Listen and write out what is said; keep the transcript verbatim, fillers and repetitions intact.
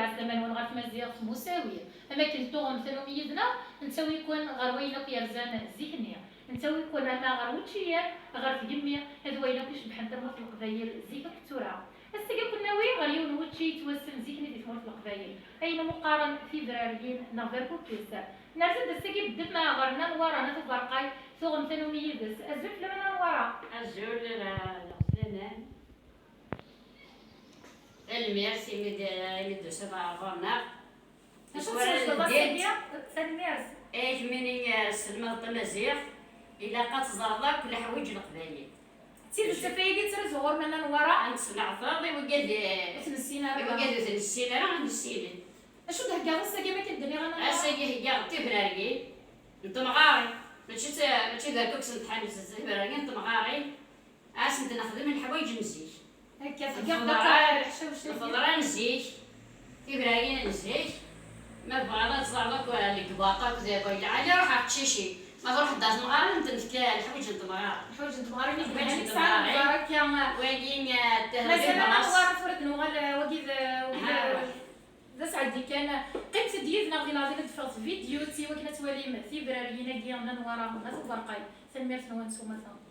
Ɛeslama-nwen ɣer tmaziɣt Musawi. Am akken tuɣem tanumi yid-neɣ, nettawi-ken ɣer wayen akk yerzan zik-nni. Nettawi-ken ama ɣer wuččiyen, ɣer tgemmi, d wayen akk icebḥen tamurt n Leqbayel zik akked tura. Ass-agi ad ken-nawi ɣer yiwen n wučči yettwassen zik-nni di tmurt n Leqbayel, ayen umi qqaren tibrariyin neɣ berkukes. Nerza-d ass-agi beddel neɣ ɣer Nna Nwara n At Uberqay, tuɣem tanumi yid-s. Azul fell-am a Nna Nwara. Azul, eh, Leɣfana. Tanemmirt imi d-, imi d-tusaḍ ɣer ɣur-neɣ. Acu teswejdeḍ ass-agi? Tanemmirt. Ak mini, eh, tesselmadeḍ tamaziɣt, ilaq ad teẓreḍ akk leḥwayeǧ n Leqbayel. D tidet, ɣef wayagi i ttrazuɣ ɣur-m a Nna Nwara. Ad nesneɛteḍ i wigad, eh, ur t-nessin ara. I wigad ur t-nessin ara, ad nessinen. Acu d-theggaḍ ass-agi, ma akken d-nniɣ a Nna Nwara? Ass-agi heggaɣ tibrariyin n temɣarin. Mačči d, mačči d berkukes n tḥanut, d tibrariyin n temɣarin. Ad asent-nexdem leḥwayeǧ n zik. Akka, tga lxeḍra, lxeḍra n zik, tibrariyin n zik. Ma tebɣiḍ ad teẓreḍ akk, eh, deg Baṭa akked Lɛali, ruḥ ɣer Tcici. Ma truḥeḍ ɣer temɣarin, ad ten-nefk leḥwayeǧ n temɣarin. Leḥwayeǧ n temɣarin i yelhan, i yesɛan lbaraka. Wagi, eh, mazal ara nuɣal tura ad nuɣal, eh, wagi d, wagi d, d asɛeddi kan. Qqimet-d yid-neɣ di leɛḍil ad d-teffeɣ tvidyut i wakken ad twalim tibrariyin-agi n Nna Nwara n At Uberqay. Tanemmirt-nwen s umata.